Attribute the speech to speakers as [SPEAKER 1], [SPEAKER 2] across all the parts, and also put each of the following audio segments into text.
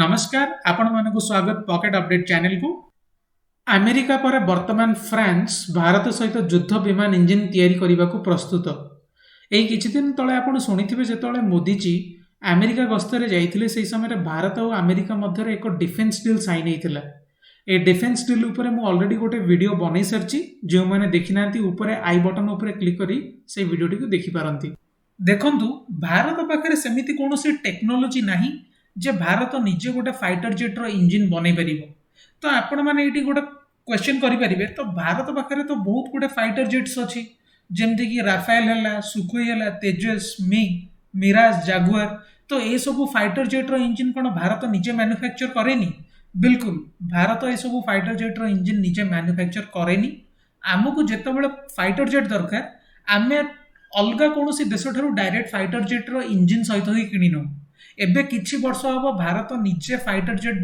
[SPEAKER 1] ନମସ୍କାର, ଆପଣମାନଙ୍କୁ ସ୍ୱାଗତ ପକେଟ୍ ଅପଡେଟ୍ ଚ୍ୟାନେଲକୁ। ଆମେରିକା ପରେ ବର୍ତ୍ତମାନ ଫ୍ରାନ୍ସ ଭାରତ ସହିତ ଯୁଦ୍ଧ ବିମାନ ଇଞ୍ଜିନ୍ ତିଆରି କରିବାକୁ ପ୍ରସ୍ତୁତ। ଏଇ କିଛି ଦିନ ତଳେ ଆପଣ ଶୁଣିଥିବେ, ଯେତେବେଳେ ମୋଦିଜୀ ଆମେରିକା ଗସ୍ତରେ ଯାଇଥିଲେ, ସେହି ସମୟରେ ଭାରତ ଓ ଆମେରିକା ମଧ୍ୟରେ ଏକ ଡିଫେନ୍ସ ଡିଲ୍ ସାଇନ୍ ହେଇଥିଲା। ଏ ଡିଫେନ୍ସ ଡିଲ୍ ଉପରେ ମୁଁ ଅଲରେଡ଼ି ଗୋଟେ ଭିଡ଼ିଓ ବନେଇ ସାରିଛି। ଯେଉଁମାନେ ଦେଖିନାହାନ୍ତି, ଉପରେ I button ଉପରେ କ୍ଲିକ୍ କରି ସେଇ ଭିଡ଼ିଓଟିକୁ ଦେଖିପାରନ୍ତି। ଦେଖନ୍ତୁ, ଭାରତ ପାଖରେ ସେମିତି କୌଣସି ଟେକ୍ନୋଲୋଜି ନାହିଁ ଯେ ଭାରତ ନିଜେ ଗୋଟେ ଫାଇଟର ଜେଟ୍ର ଇଞ୍ଜିନ୍ ବନେଇ ପାରିବ। ତ ଆପଣମାନେ ଏଇଠି ଗୋଟେ କ୍ୱେଶ୍ଚନ୍ କରିପାରିବେ, ତ ଭାରତ ପାଖରେ ତ ବହୁତ ଗୁଡ଼େ ଫାଇଟର ଜେଟ୍ସ ଅଛି, ଯେମିତିକି ରାଫେଲ ହେଲା, ସୁଖୋଇ ହେଲା, ତେଜସ୍, ମିଗ୍, ମିରାଜ, ଜାଗୁଆର। ତ ଏସବୁ ଫାଇଟର ଜେଟ୍ର ଇଞ୍ଜିନ୍ କ'ଣ ଭାରତ ନିଜେ ମ୍ୟାନୁଫ୍ୟାକ୍ଚର କରେନି? ବିଲକୁଲ, ଭାରତ ଏସବୁ ଫାଇଟର ଜେଟ୍ର ଇଞ୍ଜିନ୍ ନିଜେ ମ୍ୟାନୁଫ୍ୟାକ୍ଚର କରେନି। ଆମକୁ ଯେତେବେଳେ ଫାଇଟର ଜେଟ୍ ଦରକାର, ଆମେ ଅଲଗା କୌଣସି ଦେଶଠାରୁ ଡାଇରେକ୍ଟ ଫାଇଟର ଜେଟ୍ର ଇଞ୍ଜିନ୍ ସହିତ ହିଁ କିଣି ନେଉ। ଏବେ କିଛି ବର୍ଷ ହେବ ଭାରତ ନିଜେ ଫାଇଟର ଜେଟ୍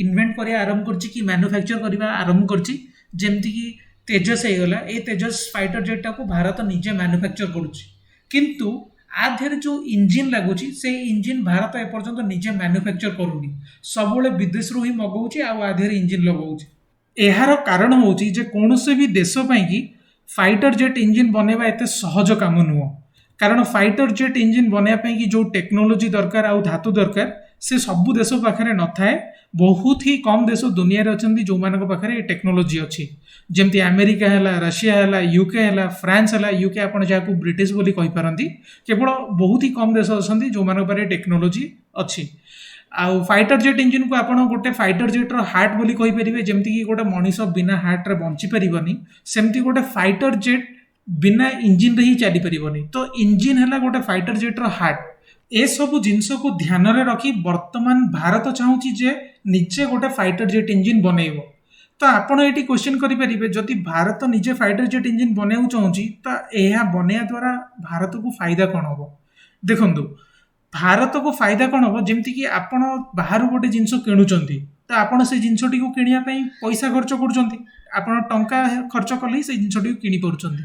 [SPEAKER 1] ଇନଭେଣ୍ଟ କରିବା ଆରମ୍ଭ କରିଛି କି ମ୍ୟାନୁଫ୍ୟାକ୍ଚର କରିବା ଆରମ୍ଭ କରିଛି। ଯେମିତିକି ତେଜସ୍ ହେଇଗଲା, ଏଇ ତେଜସ୍ ଫାଇଟର ଜେଟ୍ଟାକୁ ଭାରତ ନିଜେ ମ୍ୟାନୁଫ୍ୟାକ୍ଚର କରୁଛି। କିନ୍ତୁ ଆ ଦେହରେ ଯେଉଁ ଇଞ୍ଜିନ୍ ଲାଗୁଛି, ସେଇ ଇଞ୍ଜିନ୍ ଭାରତ ଏପର୍ଯ୍ୟନ୍ତ ନିଜେ ମ୍ୟାନୁଫ୍ୟାକ୍ଚର କରୁନି। ସବୁବେଳେ ବିଦେଶରୁ ହିଁ ମଗଉଛି ଆଉ ଆ ଦେହରେ ଇଞ୍ଜିନ୍ ଲଗାଉଛି। ଏହାର କାରଣ ହେଉଛି ଯେ କୌଣସି ବି ଦେଶ ପାଇଁକି ଫାଇଟର ଜେଟ୍ ଇଞ୍ଜିନ୍ ବନେଇବା ଏତେ ସହଜ କାମ ନୁହଁ। କାରଣ ଫାଇଟର ଜେଟ୍ ଇଞ୍ଜିନ୍ ବନେଇବା ପାଇଁକି ଯେଉଁ ଟେକ୍ନୋଲୋଜି ଦରକାର ଆଉ ଧାତୁ ଦରକାର, ସେ ସବୁ ଦେଶ ପାଖରେ ନଥାଏ। ବହୁତ ହି କମ୍ ଦେଶ ଦୁନିଆରେ ଅଛନ୍ତି ଯେଉଁମାନଙ୍କ ପାଖରେ ଏ ଟେକ୍ନୋଲୋଜି ଅଛି। ଯେମିତି ଆମେରିକା ହେଲା, ରଷିଆ ହେଲା, ୟୁକେ ହେଲା, ଫ୍ରାନ୍ସ ହେଲା, ୟୁକେ ଆପଣ ଯାହାକୁ ବ୍ରିଟିଶ ବୋଲି କହିପାରନ୍ତି। କେବଳ ବହୁତ ହି କମ୍ ଦେଶ ଅଛନ୍ତି ଯେଉଁମାନଙ୍କ ପାଖରେ ଟେକ୍ନୋଲୋଜି ଅଛି। ଆଉ ଫାଇଟର ଜେଟ୍ ଇଞ୍ଜିନ୍କୁ ଆପଣ ଗୋଟେ ଫାଇଟର ଜେଟ୍ର ହାର୍ଟ ବୋଲି କହିପାରିବେ। ଯେମିତିକି ଗୋଟେ ମଣିଷ ବିନା ହାର୍ଟରେ ବଞ୍ଚିପାରିବନି, ସେମିତି ଗୋଟେ ଫାଇଟର ଜେଟ୍ ବିନା ଇଞ୍ଜିନ୍ରେ ହିଁ ଚାଲିପାରିବନି। ତ ଇଞ୍ଜିନ୍ ହେଲା ଗୋଟେ ଫାଇଟର ଜେଟ୍ର ହାର୍ଟ। ଏସବୁ ଜିନିଷକୁ ଧ୍ୟାନରେ ରଖି ବର୍ତ୍ତମାନ ଭାରତ ଚାହୁଁଛି ଯେ ନିଜେ ଗୋଟେ ଫାଇଟର ଜେଟ୍ ଇଞ୍ଜିନ୍ ବନେଇବ। ତ ଆପଣ ଏଇଠି କ୍ୱେଶ୍ଚନ୍ କରିପାରିବେ, ଯଦି ଭାରତ ନିଜେ ଫାଇଟର ଜେଟ୍ ଇଞ୍ଜିନ୍ ବନେଇବାକୁ ଚାହୁଁଛି, ତ ଏହା ବନେଇବା ଦ୍ୱାରା ଭାରତକୁ ଫାଇଦା କ'ଣ ହେବ? ଦେଖନ୍ତୁ, ଭାରତକୁ ଫାଇଦା କ'ଣ ହେବ? ଯେମିତିକି ଆପଣ ବାହାରୁ ଗୋଟେ ଜିନିଷ କିଣୁଛନ୍ତି, ତ ଆପଣ ସେ ଜିନିଷଟିକୁ କିଣିବା ପାଇଁ ପଇସା ଖର୍ଚ୍ଚ କରୁଛନ୍ତି। ଆପଣ ଟଙ୍କା ଖର୍ଚ୍ଚ କଲେ ହିଁ ସେଇ ଜିନିଷଟିକୁ କିଣିପାରୁଛନ୍ତି।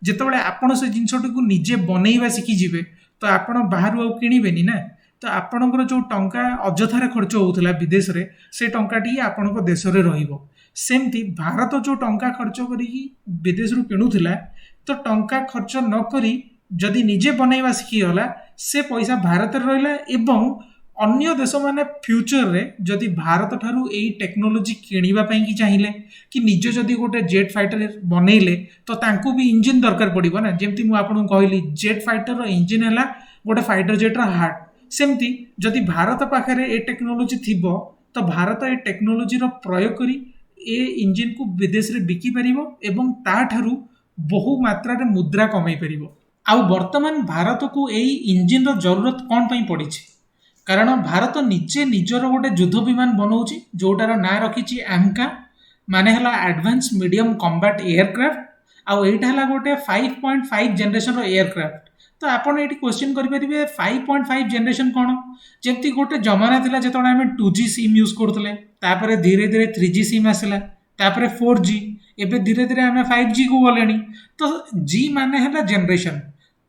[SPEAKER 1] ଯେତେବେଳେ ଆପଣ ସେ ଜିନିଷଟିକୁ ନିଜେ ବନେଇବା ଶିଖିଯିବେ, ତ ଆପଣ ବାହାରୁ ଆଉ କିଣିବେନି ନା। ତ ଆପଣଙ୍କର ଯେଉଁ ଟଙ୍କା ଅଯଥାରେ ଖର୍ଚ୍ଚ ହେଉଥିଲା ବିଦେଶରେ, ସେ ଟଙ୍କାଟି ଆପଣଙ୍କ ଦେଶରେ ରହିବ। ସେମିତି ଭାରତ ଯେଉଁ ଟଙ୍କା ଖର୍ଚ୍ଚ କରିକି ବିଦେଶରୁ କିଣୁଥିଲା, ତ ଟଙ୍କା ଖର୍ଚ୍ଚ ନ କରି ଯଦି ନିଜେ ବନେଇବା ଶିଖିଗଲା, ସେ ପଇସା ଭାରତରେ ରହିଲା ଏବଂ ଅନ୍ୟ ଦେଶମାନେ ଫ୍ୟୁଚରରେ ଯଦି ଭାରତ ଠାରୁ ଏଇ ଟେକ୍ନୋଲୋଜି କିଣିବା ପାଇଁକି ଚାହିଁଲେ କି ନିଜେ ଯଦି ଗୋଟେ ଜେଟ୍ ଫାଇଟର ବନେଇଲେ, ତ ତାଙ୍କୁ ବି ଇଞ୍ଜିନ୍ ଦରକାର ପଡ଼ିବ ନା। ଯେମିତି ମୁଁ ଆପଣଙ୍କୁ କହିଲି, ଜେଟ୍ ଫାଇଟରର ଇଞ୍ଜିନ୍ ହେଲା ଗୋଟେ ଫାଇଟର ଜେଟ୍ର ହାର୍ଟ। ସେମିତି ଯଦି ଭାରତ ପାଖରେ ଏ ଟେକ୍ନୋଲୋଜି ଥିବ, ତ ଭାରତ ଏ ଟେକ୍ନୋଲୋଜିର ପ୍ରୟୋଗ କରି ଏ ଇଞ୍ଜିନ୍କୁ ବିଦେଶରେ ବିକିପାରିବ ଏବଂ ତାଠାରୁ ବହୁ ମାତ୍ରାରେ ମୁଦ୍ରା କମେଇ ପାରିବ। ଆଉ ବର୍ତ୍ତମାନ ଭାରତକୁ ଏଇ ଇଞ୍ଜିନ୍ର ଜରୁରତ କ'ଣ ପାଇଁ ପଡ଼ିଛି? କାରଣ ଭାରତ ନିଜେ ନିଜର ଗୋଟେ ଯୁଦ୍ଧ ବିମାନ ବନଉଛି, ଯେଉଁଟାର ନାଁ ରଖିଛି ଆମ୍କା, ମାନେ ହେଲା ଆଡଭାନ୍ସ ମିଡିୟମ କମ୍ବାଟ ଏୟାରକ୍ରାଫ୍ଟ। ଆଉ ଏଇଟା ହେଲା ଗୋଟେ 5.5 ଜେନେରେସନର ଏୟାରକ୍ରାଫ୍ଟ। ତ ଆପଣ ଏଇଠି କ୍ୱେଶ୍ଚିନ୍ କରିପାରିବେ, 5.5 ଜେନେରେସନ କ'ଣ? ଯେମିତି ଗୋଟେ ଜମାନା ଥିଲା ଯେତେବେଳେ ଆମେ 2G sim use କରୁଥିଲେ, ତାପରେ ଧୀରେ ଧୀରେ 3G sim ଆସିଲା, ତାପରେ 4G, ଏବେ ଧୀରେ ଧୀରେ ଆମେ 5Gକୁ ଗଲେଣି। ତ ଜି ମାନେ ହେଲା ଜେନେରେସନ।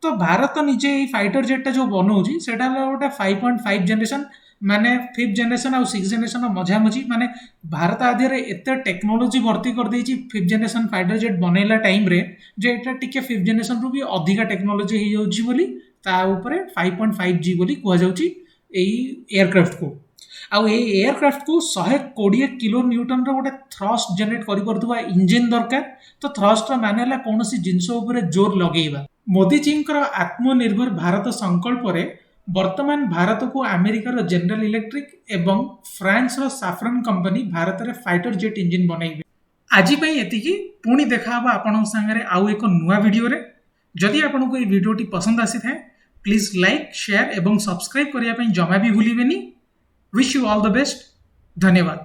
[SPEAKER 1] ତ ଭାରତ ନିଜେ ଏଇ ଫାଇଟର ଜେଟ୍ଟା ଯେଉଁ ବନଉଛି, ସେଇଟା ହେଲା ଗୋଟେ 5.5 ଜେନେରେସନ, ମାନେ ଫିଫ୍ଥ ଜେନେରେସନ ଆଉ ସିକ୍ସ ଜେନେରେସନର ମଝାମଝି। ମାନେ ଭାରତ ଆ ଦେହରେ ଏତେ ଟେକ୍ନୋଲୋଜି ଭର୍ତ୍ତି କରିଦେଇଛି ଫିଫ୍ଥ ଜେନେରେସନ ଫାଇଟର ଜେଟ୍ ବନେଇଲା ଟାଇମ୍ରେ ଯେ ଏଇଟା ଟିକେ ଫିଫ୍ଥ ଜେନେରେସନରୁ ବି ଅଧିକା ଟେକ୍ନୋଲୋଜି ହେଇଯାଉଛି ବୋଲି ତା ଉପରେ 5.5 ଜି ବୋଲି କୁହାଯାଉଛି ଏଇ ଏୟାରକ୍ରାଫ୍ଟକୁ। ଆଉ ଏଇ ଏୟାରକ୍ରାଫ୍ଟକୁ 120 କିଲୋ ନ୍ୟୁଟନର ଗୋଟେ ଥ୍ରଷ୍ଟ ଜେନେରେଟ୍ କରିପାରୁଥିବା ଇଞ୍ଜିନ୍ ଦରକାର। ତ ଥ୍ରଷ୍ଟର ମାନେ ହେଲା କୌଣସି ଜିନିଷ ଉପରେ ଜୋର ଲଗେଇବା। ମୋଦିଜୀଙ୍କର ଆତ୍ମନିର୍ଭର ଭାରତ ସଂକଳ୍ପରେ ବର୍ତ୍ତମାନ ଭାରତକୁ ଆମେରିକାର ଜେନେରାଲ ଇଲେକ୍ଟ୍ରିକ ଏବଂ ଫ୍ରାନ୍ସର ସାଫ୍ରାନ କମ୍ପାନୀ ଭାରତରେ ଫାଇଟର ଜେଟ୍ ଇଞ୍ଜିନ୍ ବନେଇବେ। ଆଜି ପାଇଁ ଏତିକି। ପୁଣି ଦେଖାହବ ଆପଣଙ୍କ ସାଙ୍ଗରେ ଆଉ ଏକ ନୂଆ ଭିଡ଼ିଓରେ। ଯଦି ଆପଣଙ୍କୁ ଏଇ ଭିଡ଼ିଓଟି ପସନ୍ଦ ଆସିଥାଏ, ପ୍ଲିଜ୍ ଲାଇକ୍, ସେୟାର ଏବଂ ସବସ୍କ୍ରାଇବ୍ କରିବା ପାଇଁ ଜମା ବି ଭୁଲିବେନି। Wish you all the best. ଧନ୍ୟବାଦ।